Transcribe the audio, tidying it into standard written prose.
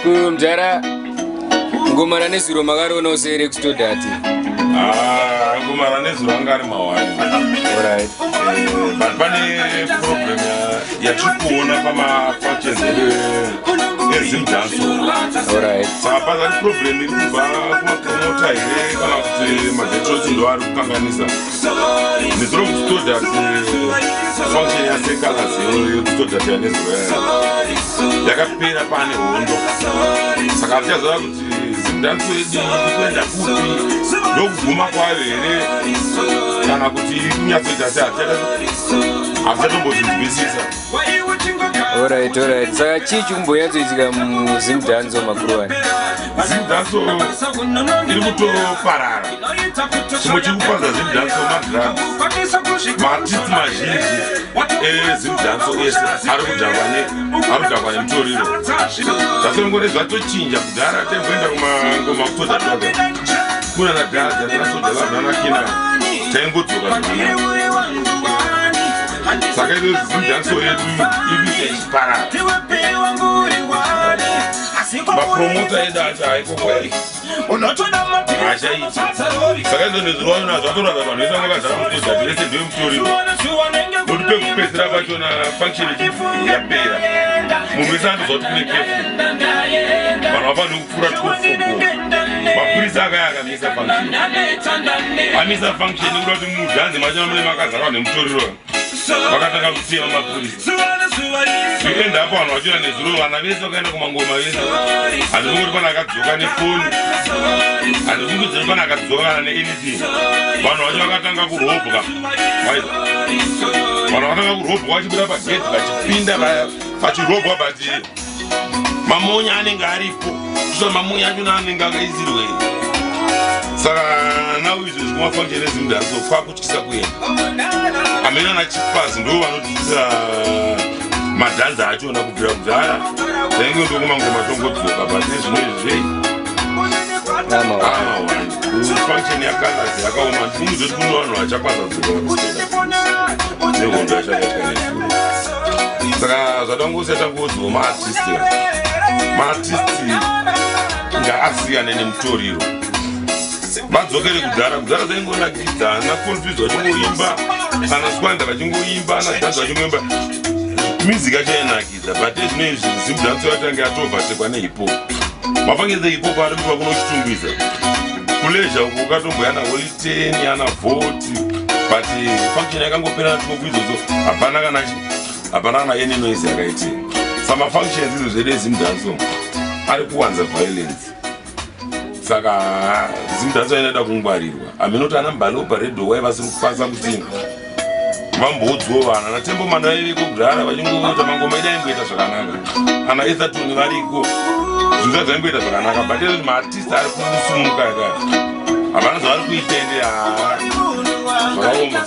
Mudhara, ngoma ranezuro makarionawo here kuStoddart? Ah, ngoma ranezuro anga ari mahwani. Alright. But pane problem yatiri kuona pamafunctions edu eZimdancehall. Saka pazati problem iri kubva kumapromota here kana kuti madetroti ndo ari kukanganisa? Nezuro kuStoddart, function yaSeh Calaz yekuStoddart yanezuro yakapera pane hondo, saka hatichaziva kuti Zimdancehall yedu iri kuenda kupi, ndokuguma kwayo here kana kuti iri kunyatsoita sei. Hatichatombozvinzwisisa. Alright, saka chii chikumbonyatsoitika muZimdancehall makuruwani? Zimdancehall iri kutoparara. Chimwe chiri kuparadza Zimdancehall madrugs. Maartist mazhinji eZimdancehall ese ari kudhakwa nemutoriro. Zvasongore zvatochinja. Kudhara taimboenda kumangoma kuStoddart, kuna nadhadha naSoul Jah Love nanakina, taingodzoka zvakanaka. Saka ino Zimdancehall yedu iri kuita ichiparara. Mapromota edu acho aikoko hachaiti. Saka izvo nezviroona zvatoratidza vanhu vese vanga vazara muStoddart vese ndevemutoriro, nokuti pekupedzisira pachona function yapera, munhu wese andoziva kuti kune curfew, vanhu vafanire kupfuura 12. Mapurisa akaya akamisa function, amisa function kuda kuti mudhanzi machona mune makazara vanhu nemutoriro, vakatanga kutema mapurisa. Zvienda apo vanhu vachiona nezuro, vana vese vakaenda kumangoma vese, handifungi kuti pane akadzoka nefoni, handifungi kuti pane akadzoka kana neanything. Vanhu vacho vakatanga kurobwa. Waiza vanhu vakatanga kurobwa vachibuda pagedhi vachipinda vachirobwa, but mamonya anenge aripo kusa mamonya achona anenge akaisirwei. Saka now izvo zvikumafunction eZimdancehall kwakutyisa kuenda. Amene ana Chipazi ndo vanotiitira madhanzi achona. Kubvira kudhara tainge ndokumangoma tongodzoka, but ezvino izvi function yaCalaz yakaoma. Ndifungidze kuti kune vanhu vachakwanisa kudzoka nehondo yachakaitika nezuro. Saka zvadangosa tangodziwo maartist, maartist ngaasiyane nemutoriro, vadzokere kudhara. Kudhara zvaingonakidza, ana Confuse vachingoimba, ana Squanda vachingoimba, ana Dhanzi vachingoimba, music yacho yainakidza. But ezvino izvi Zimdancehall yatange yatovatekwa nehip hop. Mafunctions ehip hop ari kuva kunochitungwiza kuleisure uko ukatomboyana Holy Ten, ana Voti, but function yakangopera na12 idzodzo, hapana kana hapana kana any noise yakaitika. Samafunctions izvo zvedu eZimdancehall ari kuwanza violence, saka Zimdancehall inoda kungwarirwa. Haminoti ana Mbali paredhiyo wai vasiri kukwanisa kuti vambodziwo vana naTembo Mano vaiveko kudhara vachingoita mangoma edu aimboita zvakanaka. Ana Ethatoni variko, zvinhu zvaimboita zvakanaka, but ezvo maartist ari kusumuka aka havana zvavari kuita, ende zvakaoma.